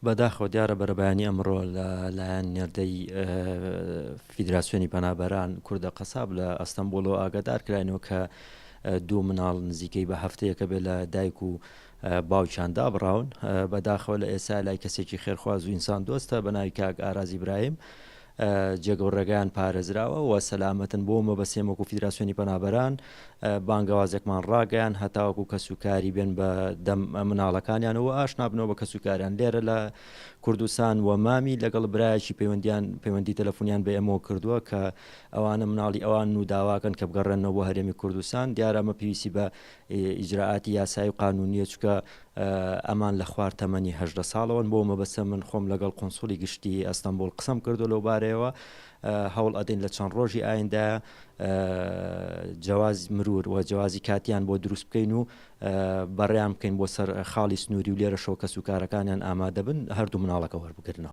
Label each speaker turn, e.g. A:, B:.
A: بەداخەوە دیارە بەرەبەیانی ئەمڕۆ لە لایەن نێردەی فیدراسیۆنی پەنابەران کوردە قەساب لە ئەستەنبوڵەوە ئاگادار کراینەوە کە دوو مناڵ نزیکەی بە هەفتەیەکە بێ لە دایک و باوکیان دابڕاون. بەداخەوە لە ئێستا لای کەسێکی خێرخواز و ئینسان دۆستە بە ناوی کاک ئاراز ئیبراهیم جێگە و ڕێگایان پارێزراوە و سەلامەتن. بۆ مەبەستێ وەکو فیدراسیۆنی پەنابەران بانگەوازێکمان ڕاگەیان هەتاوەکو کەسوکاری بێن بە دەم مناڵەکانیانەوە ئاشنا بنەوە بە کەسوکاریان لێرە لە کوردستان و مامی لەگەڵ برایەکی پەیوەندیان پەیوەندی تەلەفۆنیان بە ئێمەوە کردووە کە ئەوانە مناڵی ئەوان و داواکەن کە بگەڕێنەوە بۆ هەرێمی کوردستان. دیارە ئەمە پێویستی بە ئیجرائاتی یاسایی و قانونیە چونکە ئەمان لە خوار تەمەنی 18 ساڵەوەن. بۆ مەبەستە من خۆم لەگەڵ قونسوڵی گشتی ئەستەنبوڵ قسەم کردو لەو بارەیەوە. هەوڵ ئەدەین لە چەند ڕۆژی ئایندە جەواز مرور و جەوازی کاتیان بۆ دروست بکەین و بەڕێیان بکەین بۆ سەر خاڵی سنووری و لێرەشەوە کەسوکارەکانیان ئامادەبن هەردوو مناڵەکە وەربگرنەوە.